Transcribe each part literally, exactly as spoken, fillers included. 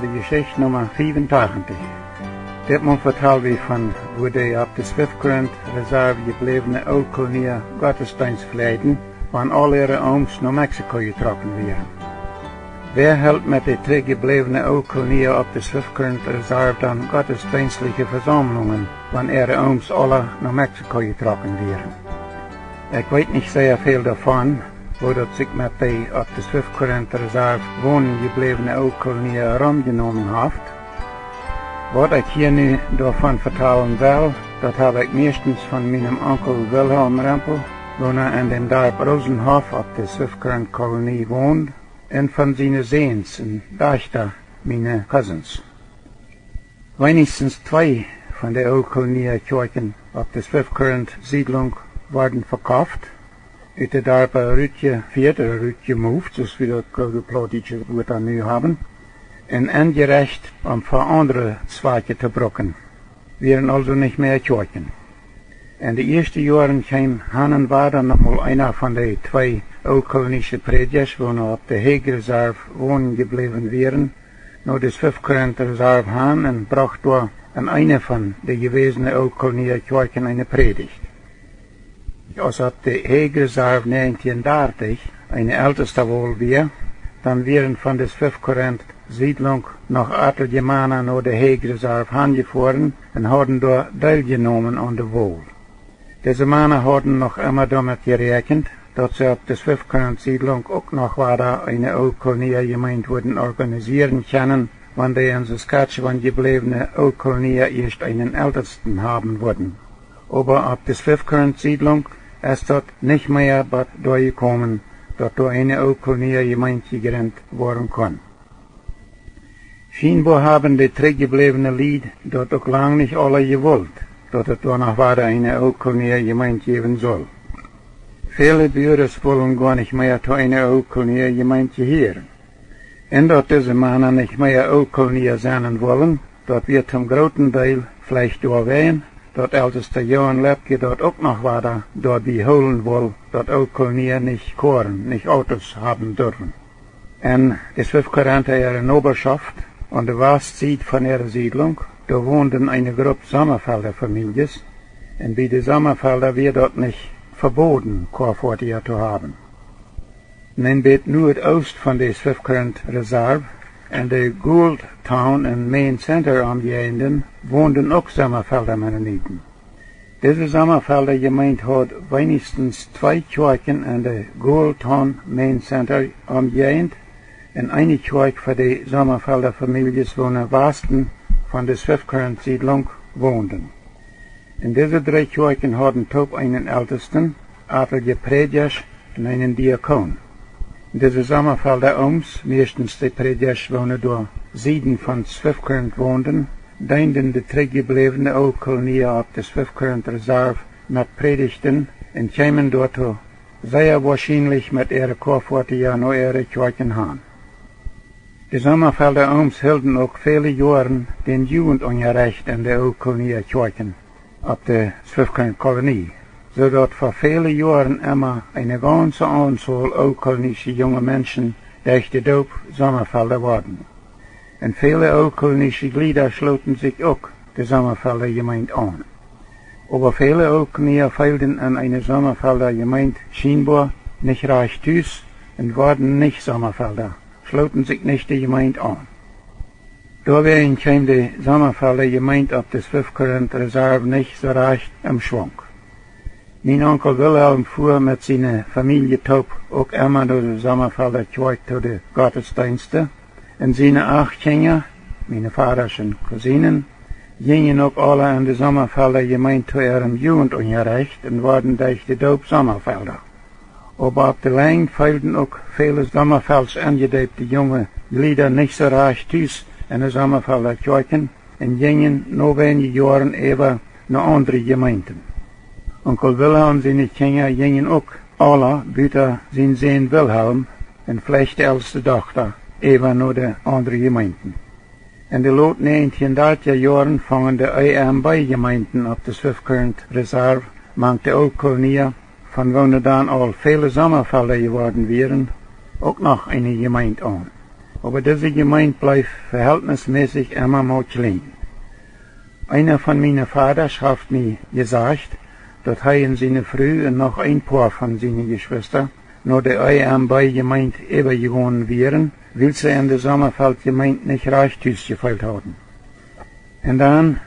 De Jeschicht Numma fiefuntachentich. Dit Mol vetal wie von, woo de opp de Swift Current Reserve jebläwne Ooltkolonia Gottesdeenst fleajden, wan aul äare Ooms no Mexiko jetrocken wieren. Wäa helt met de trigjebläwne Ooltkolonia opp de Swift Current Reserve dan gottesdeenstliche Vesaumlungen, wan äare Ooms aula no Mexiko jetrocken wieren? Ekj weet nich sea väl doavon, woo daut sikj met de opp de Swift Current Reserve wonen jebläwne Ooltkolonia romjenomen haft. Waut ekj hia nu doavon vetalen well, daut hab ekj mieeschtens von mienem Onkel Wilhelm Rempel, woona en däm Darp Rosenhof opp de Swift Current Kolonie wond, un von siene Säns un Dajchta, miene Cousins. Weinichstens twee von de Ooltkolonia Kjoakjen opp de Swift Current Siedlunk worden vekoft, ut de Darpa rutjefieet ooda rutjemoved, soo aus wie daut goode plautdietsche Wuat dan nu haben, un enjerecht, om fa aundre Zwakje to brucken, wieren aulsoo nich mea Kjoakjen. En de ieeschte Joaren kjeem han un wada noch mol eena von de twee ooltkolonische Prädjasch, woona opp de Hague Reserve wonen jebläwen wieren, no de Swift Current Reserve han un brocht doa en eene von de jewäsne Ooltkolonia Kjoakjen eene Prädicht. Aus opp de Hague Reserve näajentieen dartich eene Eltestawol wia, dan wieren von de Swift Current Siedlunk noch atelje Mana no de Hague Reserve hanjefoaren un hauden doa deeljenomen aun de Wol. Dise Mana hauden noch emma doamet jeräakjent, daut see opp de Swift Current Siedlunk uk noch wada eene Ooltkolonia Jemeent wudden organisieren kjennen, wan de en Saskatchewan jebläwne Ooltkolonia ieescht eenen Eltesten haben wudden. Oba opp de Swift Current Siedlunk es daut nich mea bat doa jekomen, daut doa eene Ooltkolonia Jemeent jejrint woaren kunn. Schienboa haben de trigjebläwne Lied daut uk lang nich aula jewult, daut et doa noch wada eene Ooltkolonia Jemeent jäwen sull. Väle Buares wullen goa nich mea to eene Ooltkolonia Jemeent jehieren. Un daut dise Mana nich mea Ooltkolonia sennen wullen, daut wia toom grooten Deel veleicht doawäajen, daut Eltesta Johan Loeppky daut uk noch wada doabie hoolen wull, daut Ooltkolonia nich Koaren, nich Autos haben durwen. En de Swift Current äare Nobaschauft, aun de Wastsied von äare Siedlunk, doa wonden eene Grupp Sommafelda Famieljes, un bie de Sommafelda wia daut nich vebooden, Koafoatieja to haben. Een bät nuadoost von de Swift Current Reserve, en de Gould Town un Maine Center Omjäajenden, wonden uk Sommafelda Mennoniten. Dise Sommafelda Jemeent haud weinichstens twee Kjoakjen en de Gould Town Maine Center Omjäajent un eene Kjoakj fa de Sommafelda Famieljes, woone wasten von de Swift Current Siedlunk wonden. Un dise dree Kjoakjen hauden toop eenen Eltesten, atelje Prädjasch un eenen Diakon. Dise Sommafelda Ooms, mieeschtens de Prädjasch, woone doa Sieden von Swift Current wonden, deenden de trigjebläwne Ooltkolonia opp de Swift Current Reserve met Prädichten un kjeemen doatoo, sea woarschienlich met äare Koafoatieja no äare Kjoakjen han. De Sommafelda Ooms hilden uk väle Joaren dän Jugendunjarecht en de Ooltkolonia Kjoakjen opp de Swift Current Kolonie, soo daut fa väle Joaren emma eene gaunze Aunzol ooltkolonische junge Menschen derch de Doop Sommafelda worden. Un väle ooltkolonische Jlieda schlooten sikj uk de Sommafelda Jemeent aun. Oba väle Ooltkolonia feelden en eene Sommafelda Jemeent schienboa nich rajcht tus un worden nich Sommafelda, schlooten sikj nich de Jemeent aun. Doawäajen kjeem de Sommafelda Jemeent opp de Swift Current Reserve nich soo rajcht em Schwunk. Mien Onkel Wilhelm fua met siene Famielje toop uk emma no de Sommafelda Kjoakj to de Gottesdeenste, un siene acht Kjinja, miene Vadasch un Cousinen, jinjen uk aula en de Sommafelda Jemeent to äarem Jugendunjarecht un worden derch de Doop Sommafelda. Oba opp de Lenj feelden uk väle Sommafeldsch enjedeepte junge Jlieda nich soo rajcht tus en de Sommafelda Kjoakjen un jinjen no weinje Joaren äwa no aundre Jemeenten. Onkel Wilhelm siene Kjinja jinjen uk aula buta sien Sän Wilhelm un veleicht de elste Dochta äwa no de aundre Jemeenten. En de lot näajentieen dartja Joaren fungen de E M B Jemeenten opp de Swift Current Reserve mank de Ooltkolonia, von woone dan aul väle Sommafelda jeworden wieren, uk noch eene Jemeent aun. Oba dise Jemeent bleef vehältnismäßig emma mau kjlien. Eena von miene Vodasch haft mie jesajcht, daut hee un siene Fru un noch een poa von siene Jeschwista no de E M B Jemeent äwajegonen wieren, wiels see en de Sommerfeld Jemeent nich rajcht tus jefeelt hauden. Un dan,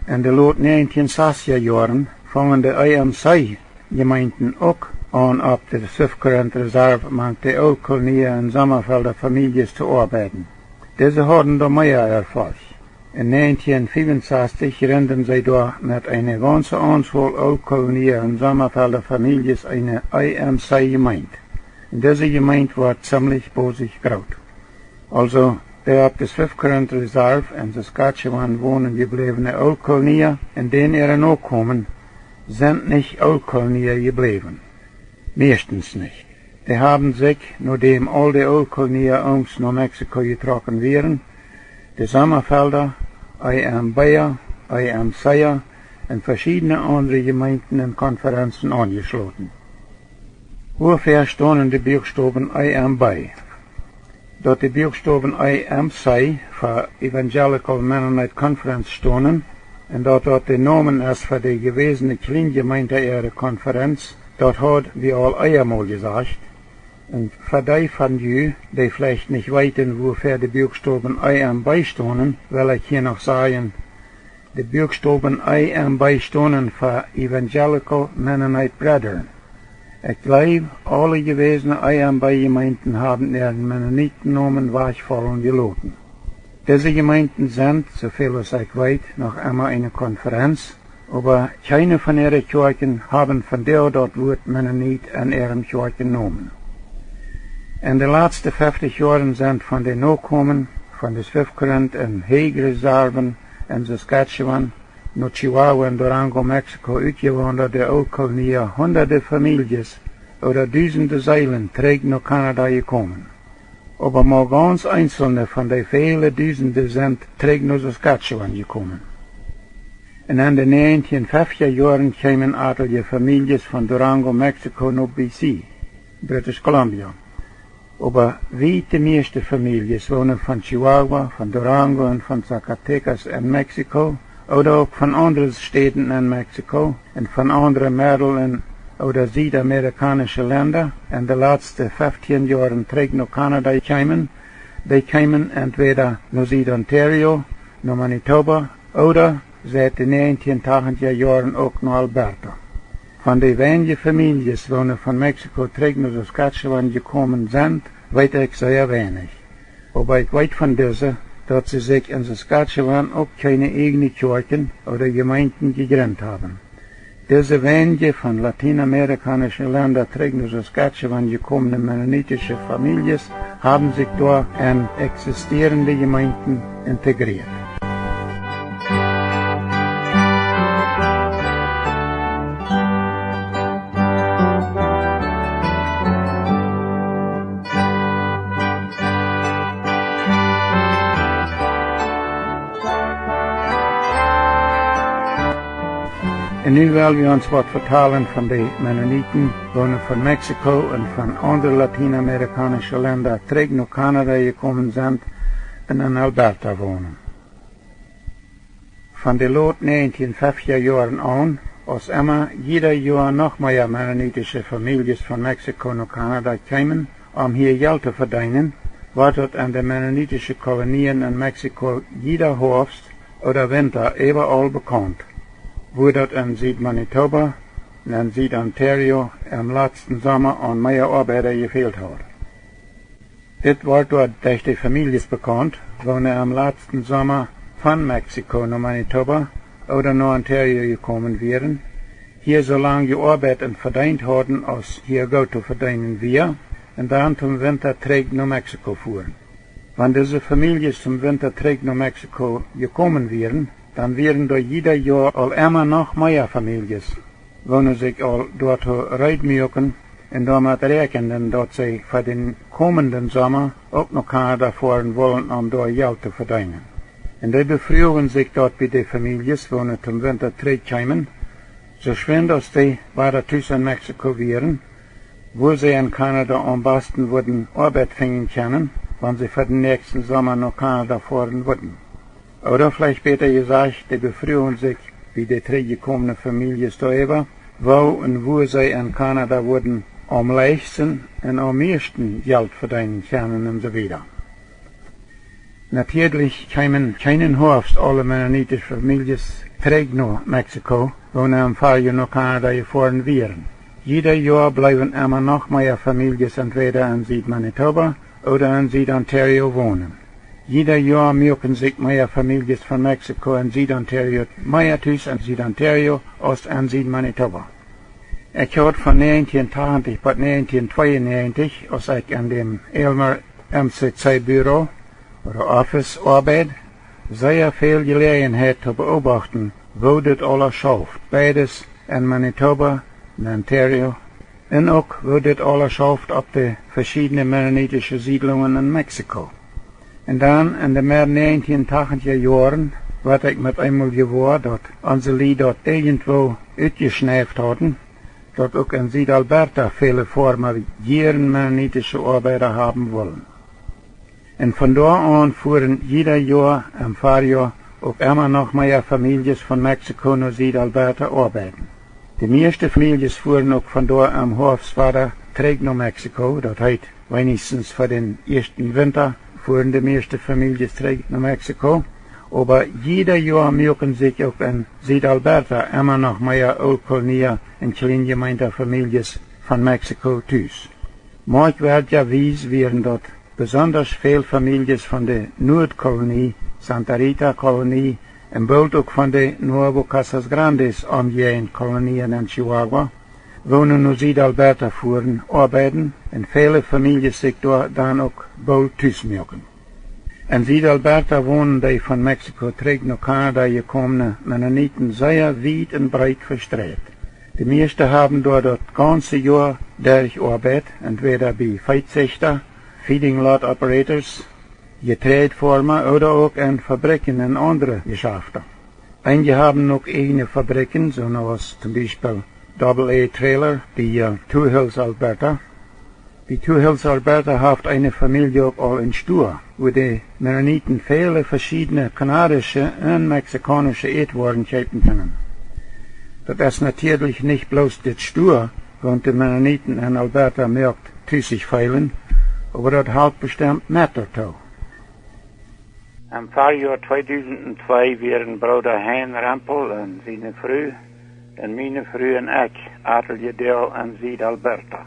en de lot näajentieen sastja Joaren, fungen de E M C Jemeenten uk aun, opp de Swift Current Reserve mank de Ooltkolonia un Sommerfelda Famieljes to oabeiden. Dise hauden doa mea Erfolg. En näajentieen fiefunsastich jrinden see doa met eene gaunze Aunzol Ooltkolonia un Sommerfelda Famieljes eene E M C Jemeent. Un dise Jemeent wort ziemlich bosich groot. Aulsoo, de opp de Swift Current Reserve en Saskatchewan wonen jebläwne Ooltkolonia un dän äare Nokomen sent nich Ooltkolonia jebläwen. Meistens nich. Dee haben sikj, nodäm aul de Ooltkolonia Ooms no Mexiko jetrocken wieren, de Sommerfelda, E M B a, E M C a un veschiedne aundre Jemeenten un Konferenzen aunjeschloten. Wuafäa stonen de Buakstowen E M B? Daut de Buakstowen E M C fa Evangelical Mennonite Conference stonen un daut daut de Nomen es fa de jewäsne Kjliene Jemeent äare Konferenz, daut haud wie aul eemol jesajcht. Un fa dee von ju, dee veleicht nich weeten, wuafäa de Buakstowen E M B stonen, well ekj hia noch sajen, de Buakstowen E M B stonen fa Evangelical Mennonite Brethren. Ekj jleew, aule jewäsne E M B Jemeenten haben äaren Mennonitennomen wajchfaulen jeloten. Dise Jemeenten sent, soo väl aus ekj weet, noch emma eene Konferenz, oba kjeene von äare Kjoakjen haben vondoag daut Wuat Mennonit en äarem Kjoakjennomen. En de latste feftich Joaren sent von de Nokomen von de Swift Current un Hague Reserven en Saskatchewan no Chihuahua un Durango, Mexiko utjewaundat, de Ooltkolonia, hundade Famieljes ooda dusende Seelen trigj no Kanada jekomen. Oba mau gaunz eenzelne von dee väle dusende sent trigj no Saskatchewan jekomen. Un en de näajentieen feftja Joaren kjeemen atelje Famieljes von Durango, Mexiko no B C, British Columbia. Oba wiet de mieeschte Famieljes wonen von Chihuahua, von Durango un von Zacatecas en Mexiko, ooda uk von aundre Städen en Mexiko un von aundre Meddel- un ooda Sied-Amerikaunische Lenda en de latste feftieen Joaren trigj no Kanada kjeemen, dee kjeemen entwäda no Sied-Ontario, no Manitoba, ooda siet de näajentieen tachentja Joaren uk no Alberta. Von dee weinje Famieljes, woone von Mexiko trigj no Saskatchewan jekomen sent, weet ekj sea weinich. Oba ekj weet von dise, daut see sikj en Saskatchewan uk kjeene ieejne Kjoakjen ooda Jemeenten jejrint haben. Dise weinje von latienamerikaunische Lenda trigj no Saskatchewan jekomne mennonitische Famieljes haben sikj doa en eksistierende Jemeenten integrieet. Un nu well wie ons waut vetalen von de Mennoniten, woone von Mexiko un von aundre latienamerikaunische Lenda trigj no Kanada jekomen sent un en Alberta wonen. Von de lot näajentieen feftja Joaren aun, aus emma jieda Joa noch mea mennonitische Famieljes von Mexiko no Kanada kjeemen, om hia Jelt to vedeenen, wort daut en de mennonitische Kolonien en Mexiko jieda Hoafst ooda Winta äwaaul bekaunt, wua daut en Sied-Manitoba un en Sied-Ontario em latsten Somma aun mea Oabeida jefält haud. Dit wort doaderch de Famieljes bekaunt, woone em latsten Somma von Mexiko no Manitoba ooda no Ontario jekomen wieren, hia soo lang jeoabeit un vedeent hauden, aus hia goot to vedeenen wia, un dan toom Winta trigj no Mexiko fuaren. Wan dise Famieljes toom Winta trigj no Mexiko jekomen wieren, dan wieren doa jieda Joa aul emma noch mea Famieljes, woone sikj aul doatoo reed muaken un doamet räakjenden, daut see fa dän komenden Somma uk no Kanada foaren wullen, om doa Jelt to vedeenen. Un dee befruagen sikj daut bie de Famieljes, woone toom Winta trigj kjeemen, soo schwind aus dee wada tus en Mexiko wieren, wua see en Kanada aum basten wudden Oabeit finjen kjennen, wan see fa dän näakjsten Somma no Kanada foaren wudden. Ooda veleicht bäta jesajcht, dee befruagen sikj, woo de trigjjekomne Famieljes doaräwa, woo un wua see en Kanada wudden aum leichtsten un aum mieeschten Jelt vedeenen kjennen un soo wieda. Natieedlich kjeemen kjeenen Hoafst aule mennonitische Famieljes trigj no Mexiko, woone em Farjoa no Kanada jefoaren wieren. Jieda Joa bleewen emma noch mea Famieljes entwäda en Sied-Manitoba ooda en Sied-Ontario wonen. Jieda Joa muaken sikj mea Famieljes von Mexiko en Sied-Ontario mea tus en Sied-Ontario aus en Sied-Manitoba. Ekj haud von negentien tachentich bat negentien tweeunnäajentich, aus ekj en däm Aylmer M C C Büro ooda Office oabeid, sea väl Jeläajenheit to beobachten, woo dit aules schauft, beides en Manitoba un Ontario, un uk woo dit aules schauft opp de veschiedne mennonitische Siedlungen en Mexiko. Un dan en de Med negentien tachentja Joaren wort ekj met eemol jewoa, daut onse Lied daut irjentwoo utjeschnäft hauden, daut uk en Sied-Alberta väle Foarma jieren mennonitische Oabeida haben wullen. Un von doa aun fuaren jieda Joa em Farjoa uk emma noch mea Famieljes von Mexiko no Sied-Alberta oabeiden. De mieeschte Famieljes fuaren uk von doa em Hoafst wada trigj no Mexiko, daut heet, weenichstens fa dän ieeschten Winta fuaren de mieeschte Famieljes trigj no Mexiko, oba jieda Joa muaken sikj uk en Sied-Alberta emma noch mea Ooltkolonia un Kjleenjemeinta Famieljes von Mexiko tus. Moakjwieedjawies wieren daut besondasch väl Famieljes von de Nuadkolonie, Santa Rita Kolonie un boolt uk von de Nuevo Casas Grandes Omjäajent Kolonien en Chihuahua, woone no Sied-Alberta fuaren oabeiden un väle Famieljes sikj doa dan uk boolt tus muaken. En Sied-Alberta wonen dee von Mexiko trigj no Kanada jekomne Mennoniten sea wiet un breet vestreit. De mieeschte haben doa daut gaunze Joa derch jeoabeit, entwäda bie Veezichta, Feeding Lot Operators, Jeträajdfoarma ooda uk en Fabrikjen un aundre Jeschafta. Eenje haben uk ieejne Fabrikjen, soo aus toom Biespel Double A Trailer bie, äh, Two Hills Alberta. Bie Two Hills Alberta haft eene Famielje uk aul een Stua, wua de Mennoniten väle veschiedne kanadische un mexikaunische Ätwoaren kjeepen kjennen. Daut es natieedlich nich bloos dit Stua, waut de Mennoniten en Alberta moakt tus sikj feelen, oba daut halpt bestemt met doatoo. Em Farjoa tweedusent un twee wieren Brooda Hein Rempel un siene Fru un miene Fru un ekj atelje Doag en Sied-Alberta.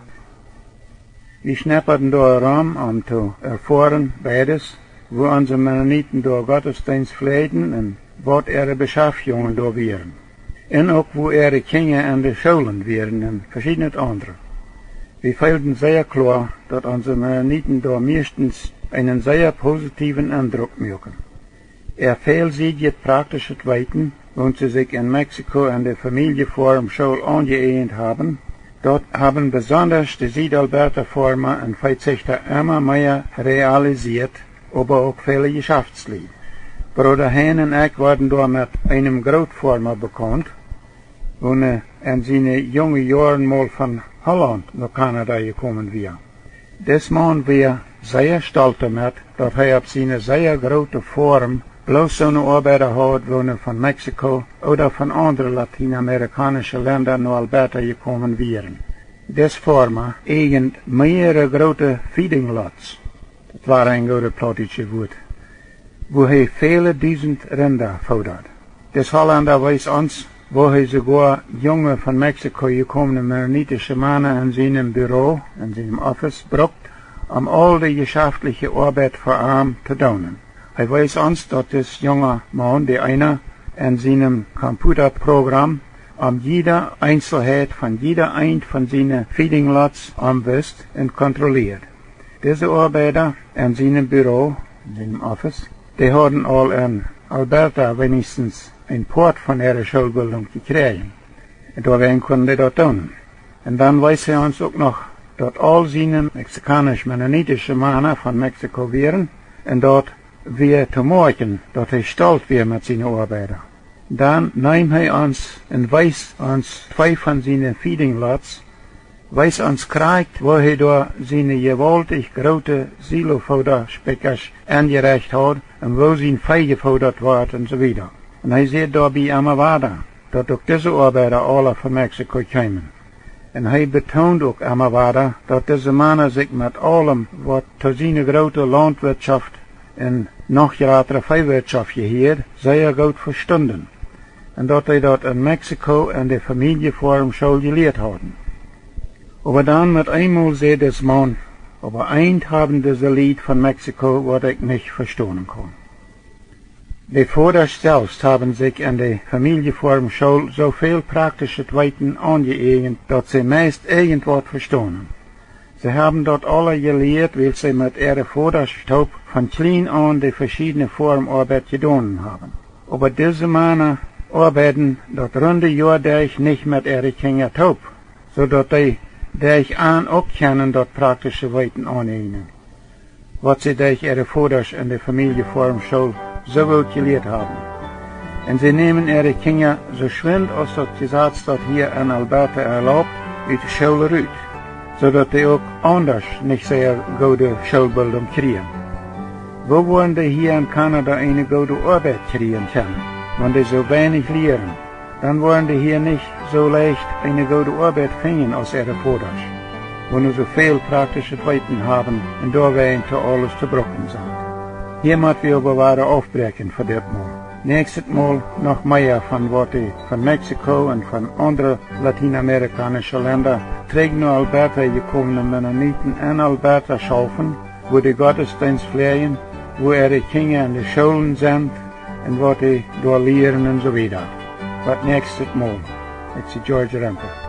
Wie schneppaden doa rom, om to erfoaren beides, woo onse Mennoniten doa Gottesdeenst fläajden un waut äare Beschaftjungen doa wieren. Un uk woo äare Kjinja en de Schoolen wieren un veschiednet aundre. Wie feelden sea kloa, daut onse Mennoniten doa mieeschtens eenen sea positiewen Endruck muaken. Äa väl siedjet praktischet Weeten, waut see sikj en Mexiko en de Famieljefoarmschool aunjeeejent haben, daut haben besondasch de Sied-Alberta Foarma un Veezichta emma mea realisiet, oba uk väle Jeschaftslied. Brooda Hein un ekj worden doa met eenem Grootfoarma bekaunt, woone en siene junge Joaren mol von Hollaunt no Kanada jekomen wia. Dis Maun wia sea stolt doamet, daut hee opp siene sea groote Foarm bloos soone Oabeida haud, woone von Mexiko ooda von aundre latienamerikaunische Lenda no Alberta jekomen wieren. Dis Foarma eejent mearere groote Feeding Lots. Daut wia een goodet plautdietschet Wuat. Wua hee väle dusent Rinda foodad. Dis Hollenda wees ons, woo hee soogoa junge von Mexiko jekomne mennonitische Mana en sienem Büro, en sienem Office, brukt, om aul de jeschaftliche Oabeit fa am to doonen. Hee wees ons, daut dis junga Maun, dee eena en sienem Computerprogram om jiede Eenselheit von jieda eent von siene Feeding Lots om wist un kontrolieed. Dise Oabeida en sienem Büro, en sienem Office, dee hauden aul en Alberta weenichstens een Poat von äare Schoolbildunk jekjräajen. Un doawäajen kunnen dee daut doonen. Un dan wees hee ons uk noch, daut aul siene mexikaunisch-mennonitische Mana von Mexiko wieren, un daut wia to moakjen, daut hee stolt wia met siene Oabeida. Dan neem hee ons un wees ons twee von siene Feeding Lots, Wees ons krakjt, woo hee doa siene jewaultich groote Silofoodaspikjasch enjerecht haud un woo sien Vee jefoodat wort un soo wieda. Un hee säd doabie emma wada, daut uk dise Oabeida aula von Mexiko kjeemen. Un hee betoond uk emma wada, daut dise Mana sikj met aulem, waut to siene groote Launtwirtschoft un noch jratre Veewirtschoft jehieed, sea goot vestunden, un daut dee daut en Mexiko en de Famieljefoarmschool jelieet hauden. Oba dan met eenmol säd dis Maun: "Oba eent haben dise Lied von Mexiko, waut ekj nich vestonen kaun." De Vodasch selfst haben sikj en de Famieljefoarmschool soo väl praktischet Weeten aunjeäjent, daut see meist irjentwaut vestonen. See haben daut aula jelieet, wiels see met äare Vodasch toop von kjlien aun de veschiedne Foarmoabeit jedonen haben. Oba dise Mana oabeiden daut runde Joa derch nich met äare Kjinja toop, soo daut dee derch an uk kjennen daut praktische Weeten aunäjnen, waut see derch äare Vodasch en de Famieljefoarmschool soo goot jelieet haben. Un see nämen äare Kjinja soo schwind aus daut Jesaz daut hia en Alberta erlaubt, ut de School rut, soo daut dee uk aundasch nich sea goode Schoolbildunk kjrieen. Woo woaren dee hia en Kanada eene goode Oabeit kjrieen kjennen, wan dee soo weinich lieren? Dan woaren dee hia nich soo leicht eene goode Oabeit finjen aus äare Vodasch, wua nu soo väl praktischet Weeten haben un doawäajen to aules to brucken sent. Hia mott wie oba wada aufbräakjen fa dit Mol. Näakjstet Mol noch mea von waut dee von Mexiko un von aundre latienamerikaunische Lenda trigj no Alberta jekomne Mennoniten en Alberta schaufen, wua dee Gottesdeenst fläajen, wua äare Kjinja en de Schoolen sent un waut dee doa lieren un soo wieda. Bat näakjstet Mol. Ekj sie George Rempe.